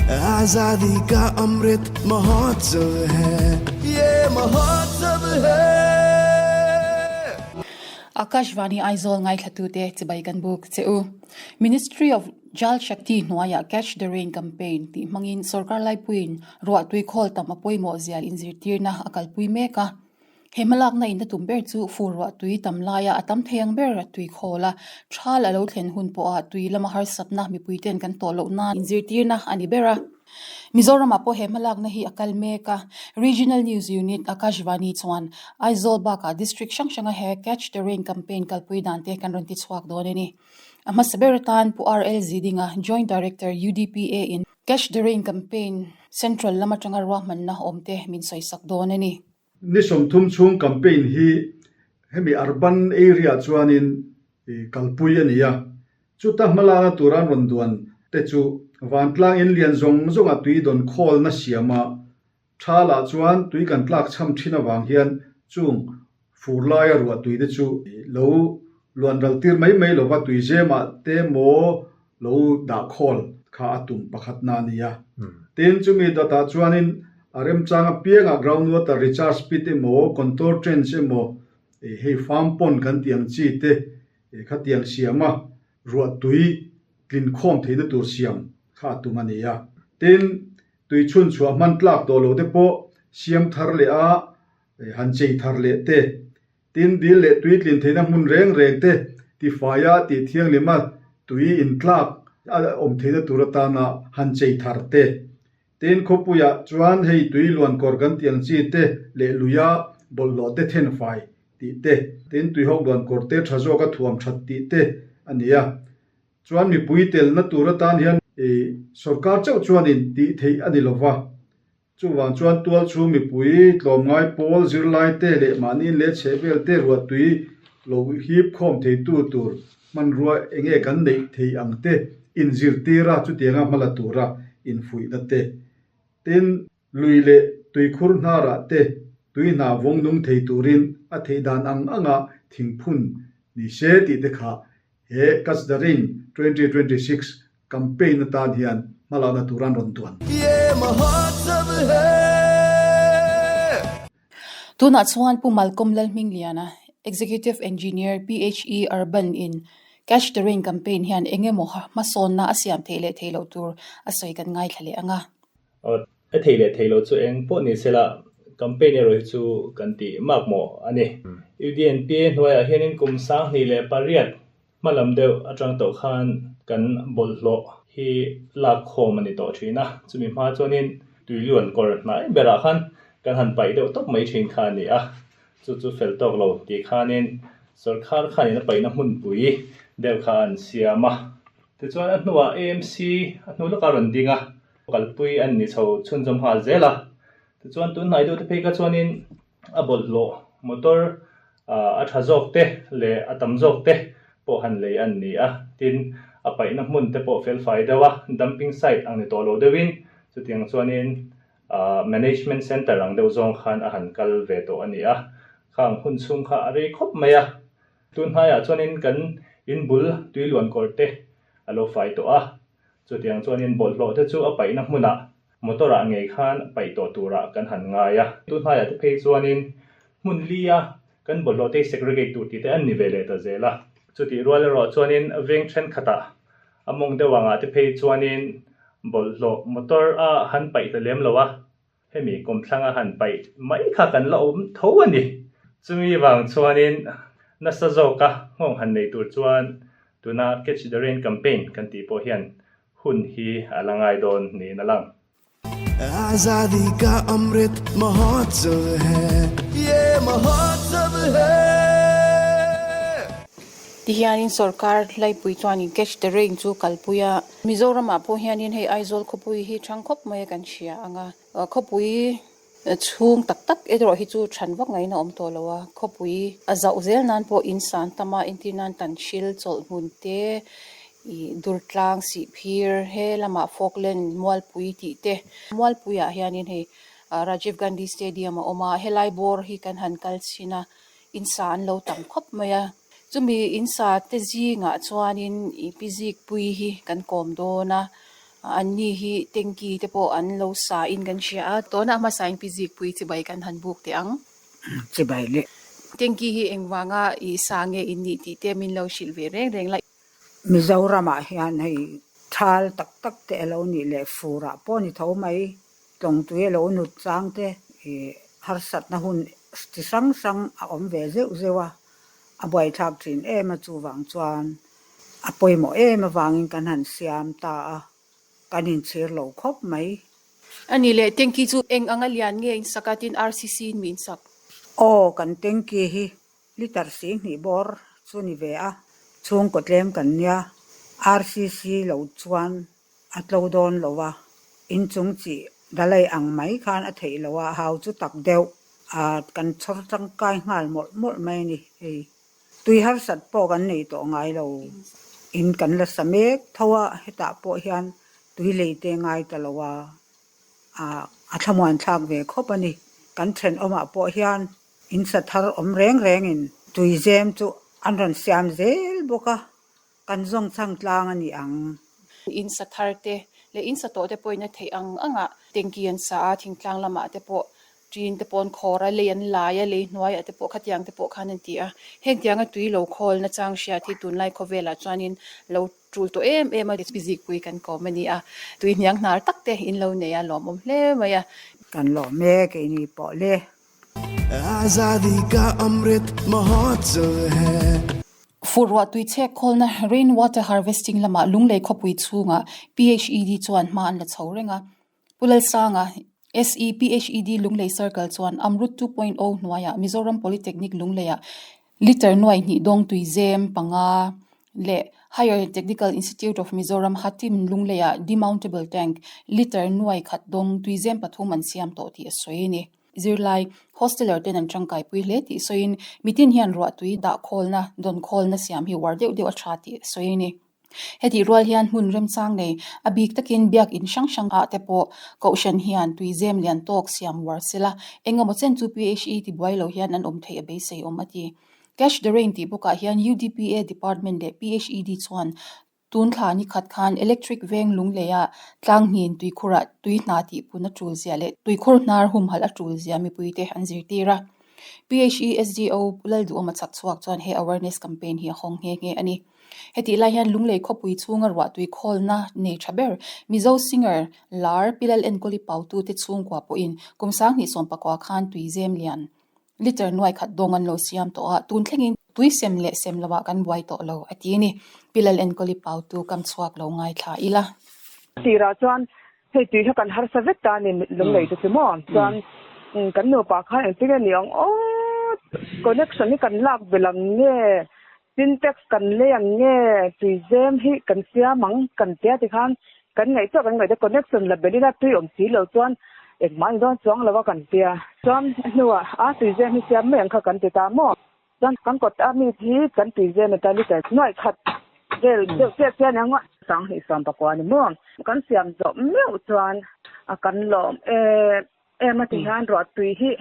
Azadi ka Amrit Mahotsav hai Ye Mahotsav hai. Akashvani Aizawl ngaithlatute chibai kan buk che u. Ministry of Jal Shakti hnuaiah Catch the Rain Campaign tih hmangin sorkar laipuiin ruahtui khawl tam a pawimawh zia inzirtirna a kalpui mek a. He hmalakna in a tum ber chu fur ruahtui tam laia a tam thei ang ber tui khawl a, thal a lo thlen hun pawha tui lama harsatna mipuiten kan tawh loh nan inzirtirna a ni ber a. Mizoramah pawh he hmalakna hi a kal mek a, Regional News Unit Akashvani chuan Aizawl bakah District hrang hranga he Catch the Rain Campaign kalpui dan te kan rawn ti chhuak dawn a ni. A hmasa ber atan Pu RL Zidinga, Joint Director UDPA in Catch the Rain Campaign Central lam atanga ruahmanna awmte min sawisak dawn a ni. Ni 30 chhung campaign hi hemi urban area chuanin kalpui a ni a, chuta hmalakna tura an rawn duan te chu vantlang in lian zawng zawnga tui dawn khawlna siama tha lah chuan tui kan tlak chham thin avang hian chung fur laia ruah tui te chu lo luan ral tir mai mai lova tui zemah te maw lo dah khawl kha a tum pakhat na a ni a. Tin, chumi dawtah chuanin a remchang apiangah ground water recharge pit emaw, contour trench emaw, hei farm pond kan tih ang chi te khatiang siama ruah tui tlin khawm theihna tur siam kha a tum a ni a. Tin, tui chhun chhuah hman tlak tawh lo te pawh siam thar leh a, han chei thar leh te Tin, dil leh tui tlin theihna hmun reng reng te tifaia tih thianghlima tui intlak a awm theihna tur atana han chei thar te. Tin, khawpuiah chuan hei tui luan kawr kan tih ang chi te leh luia bawlhhlawh te thenfai tih te, tin tuihawk luan kawr te tha zawka thuam that tih te a ni a. Chuan mipui telna tur atan hian sorkar chauh chuanin tih theih a ni lova. Chuvang chuan tualchhung mipui, tlawmngai pawl, zirlai te leh mahni leh chhehvel te ruahtui lo hip khawm theitu tur hmanrua enge kan neih thei ang te inzirtir a, chutianga hmala tura infuihna te. Tin, lui leh tuikhur hnarah te tui hna vawng nung thei turin a theih dan ang anga thingphun ni se tih te kha he Catch the Rain 2026 Campaign atan hian hmalakna tur an rawn duan. Tunah chuan Pu Malcolm Lalhmingliana, Executive Engineer, PHE Urban in Catch the Rain Campaign hian eng emaw hmasawnna a siam theih leh theih loh tur a sawi kan ngaithla leh ang a. A thei leh thei lo chu eng pawh ni sela campaign erawh hi chu kan tih makmawh a ni. UDNPA hnuaiah hianin kum 2008 Hma lam deuh atang tawh khan kan bawlhhlawh hi lak khawm a ni tawh thin a, chumi hma chuanin tuiluan kawr hnai berah khan kan han paih deuh tawp mai thin kha a ni a, chu chu fel tawk lo tih khanin sawrkhar khanin a paihna hmunpui deuh kha an siam a. Tichuan a hnuah AMC a hnu lawkah a rawn ding a, kalpui an ni chho chhunzawm nghal zel a, tichuan tunhnai deuh te phei kha chuanin a bawlhhlawh motor a tha zawk te leh a tam zawk te pawh han lei an ni a, tin a paihna hmun te pawh felfai deuh a, dumping site ang ni tawh lo deuhin chutiang chuanin management centre ang deuh zawng khan a han kal ve tawh a ni a, khang hun chhung kha a rei khawp mai a, tun hnaiah chuanin kan inbul tuiluan kawr te a lo fai tawh a, chutiang chuanin bawlhhlawh te chu a paihna hmunah Motor ah ngei khan paih tawh turah kan han ngai a, tu hnaiah te phei chuanin hmun lia kan bawlhhlawh te hi segregate tur tih te an ni ve leh ta zel a. Chutih rual erawh chuanin veng thenkhatah a mawng deuh angah te phei chuanin bawlhhlawh motor a han paih ta lem lo a, hemi kawmthlang a han paih mai kha kan la awm tho a ni. Chumi vang chuanin nasa zawka nghawng han nei tur chuan tuna Catch the Rain campaign kan tih pawh hian Hun hi a la ngai dawn niin a lang. Azadi ka Amrit Mahotsav hai Ye Mahotsav hai. Tihianin sorkar laipui chuanin Catch the Rain chu kalpui a, Mizoramah pawh hianin hei Aizawl khawpui hi thang khawp mai a kan hria ang a, khawpui chhung tak tak erawh hi chu than vak ngaiin a awm tawh lo a, khawpui a zauh zel nan pawh in san tam a, entir nan Tanhril chawlh hmun te, ih Durtlang Sihphir he lamah Falkland Mualpui tih te, Mualpuiah hianin hei Rajiv Gandhi Stadium a awm a, helai bawr hi kan han kal chhin a, in sa an lo tam khawp mai a, chumi in sa te zingah chuanin ih pi Zikpui hi kan kawm dawn a. Anni hi tanky te pawh an lo sa in kan hria a, tunah hmasain pi zikpui chibai kan han buk teh ang. Chibai le. Tanky hi engvanga i sa nge in nih tih te min lo hrilh ve reng reng la. Mizoramah hian hei thal tak tak te a lo nih leh furah pawh ni tho mai, tlawngtui a lo nut chang te i harsatna hun chi hrang hrang a awm ve zeuh zeuh a, a buaithlak thin em a chuvang chuan a pawimawh em avangin kan han siam ta a, kan inchhir lo khawp mai. A nih leh tanky chu eng anga lian nge in sak a tin RCC in min sak? Aw, kan tanky hi Liter 20 bawr chu ni ve a, chhungkaw tlem kan nia, RCC lo chuan a tlo dawn lo a, inchung chi dalai ang mai khan a theih lo a, hau chu tak deuh a kan chhawr tangkai nghal mawlh mawlh mai a ni hei. Tui harsat pawh kan nei tawh ngai lo, in kan la sa mek tho a, hetah pawh hian tui lei te ngai ta lo a, a thlamuan thlak ve khawp a ni. Kan thenawmah pawh hian In sa thar awm reng rengin tuizem chu an rawn siam zel bawk a, kan zawng chhang tlang a ni ang. In sa thar te leh in sa tawh te pawhin a theih ang angah tanky an sa a, thingtlang lamah te pawh ṭin te pawh an khawr a, lei an lai a, lei hnuaiah te pawh khatiang te pawh khan an ti a. Heng tianga tui lo khawl nachang hriat hi tunlai khawvelah chuanin lo tul tawh em em a, zikpui kan kawm a ni a, tui hniang hnar tak te in lo nei a, lawmawm hle mai a. Kan lawm e keini pawh le. Azadi ka Amrit Mahotsav hai. Fur ruah tui chhek khawlna Rain Water Harvesting lamah Lunglei khawpui chhungah PHED chuan hma an la chho reng a. Pu Lalsanga, SE PHED Lunglei Circle chuan Amrut 2.0 hnuaiah Mizoram Polytechnic Lungleiah Liter nuai hnih dawng tuizem panga leh Higher Technical Institute of Mizoram Hatim Lungleiah Demountable Tank liter nuai khat dawng tuizem pathum an siam tawh tih a sawi a ni. Zirlai hosteler ten an tangkaipui hle tih sawiin mitin hian ruahtui dah khawlna, dawn khawlna siam hi uar deuh deuh a tha tih a sawi a ni. Hetih rual hian hmun remchang nei a bik takin biak in hrang hrang ah te pawh Kohhran hian tuizem lian tawk siam uar sela eng emaw chen chu PHE tibuai lo hian an awm theih a beisei awm a ti. Cash the Rain tih bawkah hian UDPA Department leh PHED chuan tun thla ni khat khan Electric veng lunglei ah tlanghnin tuikhurah tui hna tih pun a tul zia leh tuikhur hnar humhalh a tul zia mipuite an zirtir a. PHE SDO Pu Lalduhawma chak chhuak chuan he awareness campaign hi a hawng nghe nghe a ni. Hetih lai hian Lunglei khawpui chhunga ruahtui khawlna nei tha ber Mizo singer lar Pi Lal Enkawli Pautute chhungkua pawhin kum 2019 khan tuizem lian liter nuai khat dawng an lo siam tawh a, tun thlengin tui sem leh sem lovah kan buai tawh lo a ti a ni. Pi Lal Enkawli Pautu kam chhuak lo ngaithla ila. Tirah chuan Hei tui kha kan harsa vek ta a ni Lunglei te chu maw? Chuan kan nupa khan engtin nge ni ang aw connection hi kan lak belh ang nge syntax kan lei ang nge tuizem hi kan siam ang kan tia tikhan kan ngaihtuah kan ngaihtuah connection la belh ila tui awm si lo chuan engmah ni dawn chuang lo a kan tia chuan a hnuah a tuizem hi siam mai ang kha kan ti ta maw? Chuan kan kawt a mi hi kan tui zel a ta liter nuaih khat vel deuh chiah chiah ania ngawt. 2019 a ni maw? Kan siam zawh meuh chuan a kan lawm em em a ti hian ruahtui hi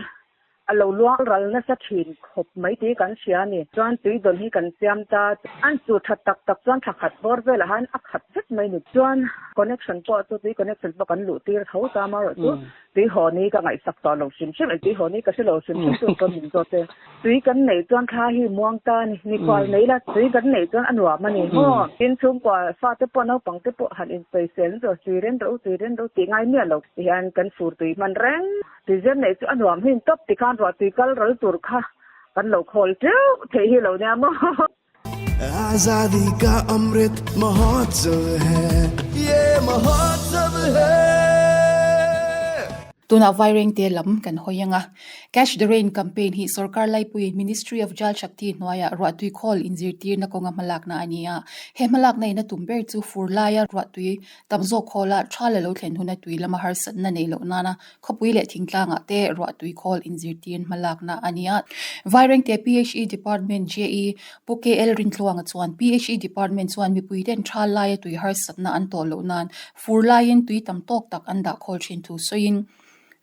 a lo luang ral nasa thin khawp mai tih kan hria a ni. Chuan tui dawn hi kan siam ta an chu that tak tak chuan thla khat bawr velah han a khat vek mai ni. Chuan connection pawh chu tui connection pawh kan luh tir tho ta amaherawhchu Tui haw ni ka ngaihsak tawh lo hrim hrim, tui haw ni ka hre lo hrim hrim chu ka min zawt e. Tui kan neih chuan thla hi muang ta a ni, mikhual nei la tui kan neih chuan a nuam a ni maw? Tin chhungkua fate pawh naupang te pawh han insawisel na chu tui ren ro tui ren ro tih ngai miah lo ti hian kan fur tui hman reng. Tui zen neih chu a nuam hin tawp tikhan ruah tui kal ral tur kha kan lo khawl teuh theih hi lo nia maw? Azadi ka Amrit Mahotsav hai ye Mahotsav hai. Tunah Vairengte lam kan hawi ang a, Catch the Rain campaign hi sorkar laipuiin Ministry of Jal Shakti hnuaiah ruahtui khawl inzirtirna kawnga hmalakna a ni a. He hmalakna in a tum ber chu fur laia ruahtui tam zawk khawla tha la lo thlen huna tui lama harsatna neih loh nana Khawpui leh thingtlangah te ruahtui khawl inzirtir hmalakna a ni a. Vairengte PHE Department JE Pu KL Rintluanga chuan PHE Department chuan mipui ten tha laia tui harsatna an tawh loh nan fur laiin tui tam tawk tak an dah khawl thin thu sawiin,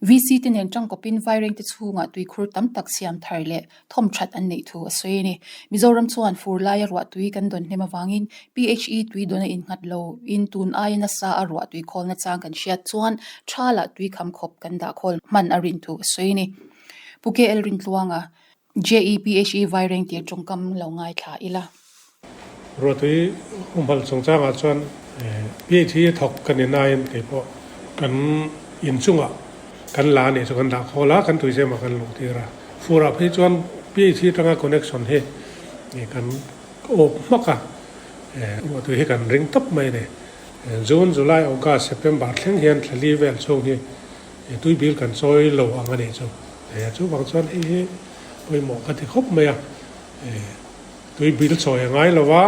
VC te nen tangkawpin Vairengte chhungah tuikhur tam tak siam thar leh thawm that an neih thu a sawi a ni. Mizoram chuan fur laia ruah tui kan dawn hnem avangin PHE tui dawn a innghat lo in tun aia nasa a ruah tui khawlna chang kan hriat chuan thala tui kham khawp kan dah khawl hman a rin thu a sawi a ni. Pu KL Rintluanga, JEPHE Vairengte tawngkam lo ngaithla ila. Ruahtui humhalh chungchangah chuan PHE thawk ka ni nain kei pawh kan inchungah kan la anih chu kan dah khawl a, kan tuizemah kan luh tir a. Furah phei chuan PHE atanga connection hi kan awp hmak a, ruahtui hi kan ring tawp mai a ni. June, July, August, September thleng hian thlali vel chhung hi tui bil kan chawi lo ang a nih chu. Chuvang chuan hei hi pawimawh ka ti khawp mai a. Tui bil chawi a ngai lo va,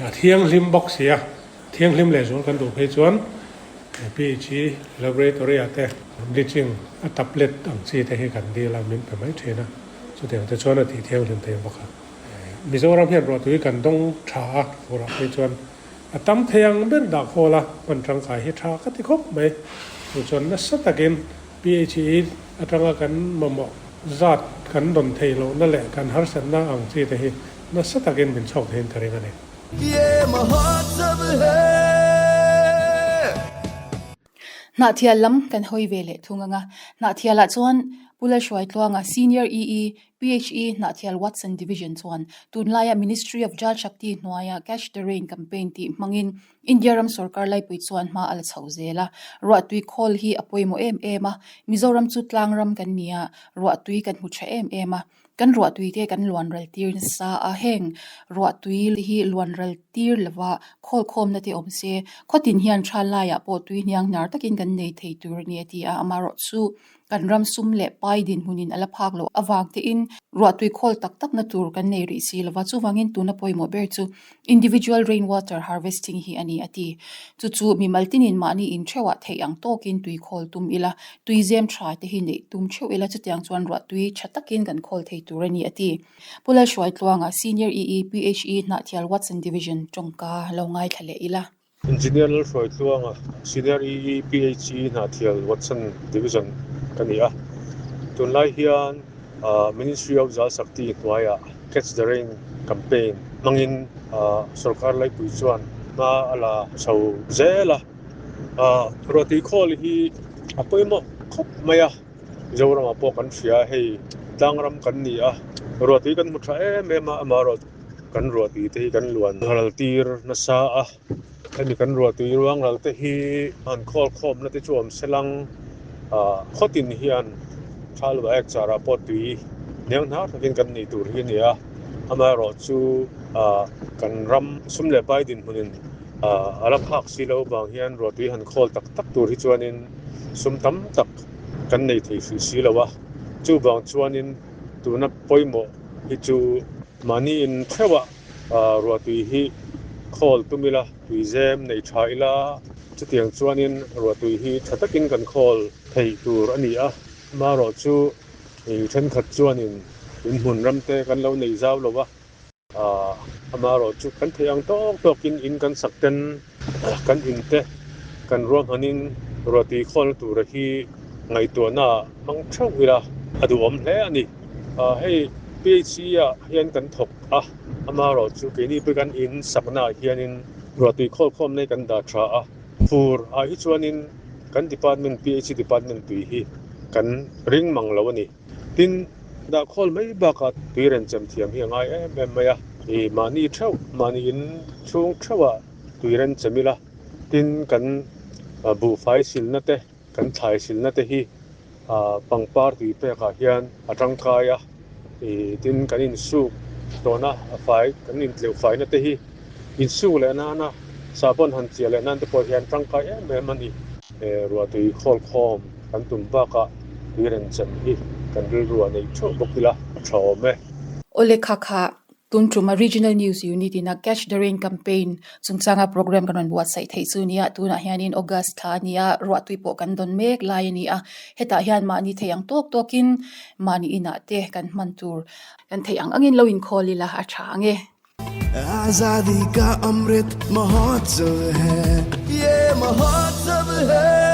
a thianghlim bawk si a, thianghlim leh zual kan duh phei chuan PHE laboratory ah te bleaching a tablet ang chi te hi kan dil a, min pe mai thin a, chutiang te chuan a tih thianghlim thei bawk a. Mizoram hian ruahtui kan dawng tha a, furah phei chuan a tam thei ang ber dah khawl a, hman tangkai hi tha ka ti khawp mai. Chu chuan nasa takin PHE atanga kan mamawh zat kan rawn theih lohna leh kan harsatna ang chi te hi nasa takin min chhawk theiin ka ring a ni. Hnahthial lam kan hawi ve leh thung ang a, Hnahthialah chuan Pu Lalhruaitluanga Senior EE PHE Hnahthial Watson Division chuan tunlaia Ministry of Jal Shakti hnuaia Catch the Rain campaign tih hmangin India ram sorkar laipui chuan hma a la chho zel a, ruahtui khawl hi a pawimawh em em a, Mizoram chu tlang ram kan ni a, ruahtui kan hmu tha em em a, kan ruahtui te kan luan ral tir nasa a, heng ruahtui hi luan ral tir lova khawl khawmna te awm se, khawtin hian tha laiah pawh tui hniang hnar takin kan nei thei tur a ni a ti a, amaherawhchu Kan ram sum leh pai dinhmunin a la phak loh avang tein ruahtui khawl tak takna tur kan nei rih si lova, chuvangin tuna pawimawh ber chu individual rain water harvesting hi a ni a ti. Chu chu mimal tinin mahni intheuhah theih ang tawkin tui khawl tum ila, tui zem tha te hi neih tum theuh ila chutiang chuan ruahtui tha takin kan khawl thei tur a ni a ti. Pu Lalhruaitluanga, Senior EE, PHE, Hnahthial Watson Division tawngka lo ngaithla leh ila. Engineer Lalhruaitluanga, Senior EE PHE Hnahthial Watson Division ka ni a. Tunlai hian Ministry of Jal Shakti hnuaiah Catch the Rain campaign hmangin sorkar laipui chuan hma a la chho zel a. Ruahtui khawl hi a pawimawh khawp mai a, Mizoramah pawh kan hria a, hei tlangram kan ni a, ruahtui kan hmu tha em em a, amaherawhchu Kan ruahtui te hi kan luan ral tir nasa a, hemi kan ruahtui ruang ral te hi han khawl khawmna te chu awm selang ah khawtin hian thalva ek charah pawh tui hniang hnar takin kan nei tur hi a ni a, amaherawh chu ah kan ram sum leh pai dinhmunin ah a la phak si lo vang hian ruahtui han khawl tak tak tur hi chuanin sum tam tak kan nei thei hrih si lo a, chuvang chuanin tuna pawimawh hi chu mahni in theuhah ruahtui hi khawl tum ila, tui zem nei tha ila, chutiang chuanin ruahtui hi tha takin kan khawl theih tur a ni a. Amaherawhchu thenkhat chuanin inhmun ram te kan lo nei zau lo a, Amaherawhchu kan theih ang tawk tawkin in kan sak ten kan in te kan ruahmanin ruahtui khawlna tura hi ngaihtuahna hmang theuh ila a duhawm hle a ni. Hei PHE ah hian kan thawk a, amaherawhchu keini pawh kan in sakna ah hianin ruahtui khawl khawmna hi kan dah tha a, fur ah hi chuanin kan department PHE department tui hi kan ring mang lo a ni. Tin, dahkhawl mai bakah tui renchem thiam hi a ngai em em mai a, i mahni theuh, mahni in chhung theuhah tui renchem ila, tin kan buhfai silna te, kan thlai silna te hi pangpar tui pekah hian a tangkai a, i tin kan insuk tawhna a fai, kan intleuh faina te hi insuk leh nana sahbawn han chiah leh nan te pawh hian tangkai em em a ni. Ruahtui khawl khawm kan tum bakah tui renchem hi kan rilru a nei theuh bawk ila a tha awm e. Awle kha kha tun tuma Regional News Unit in a Catch the Rain campaign chungchanga program kan rawn buatsaih theih chu nia tunah hianin August thla a nia ruahtui pawh kan dawn mek lai a ni a hetah hian mahni thei ang tawk tawkin mahni inah te kan hman tur kan theih ang angin lo inkhawl ila a tha ang e. Azadi ka Amrit Mahotsav hai, ye Mahotsav hai.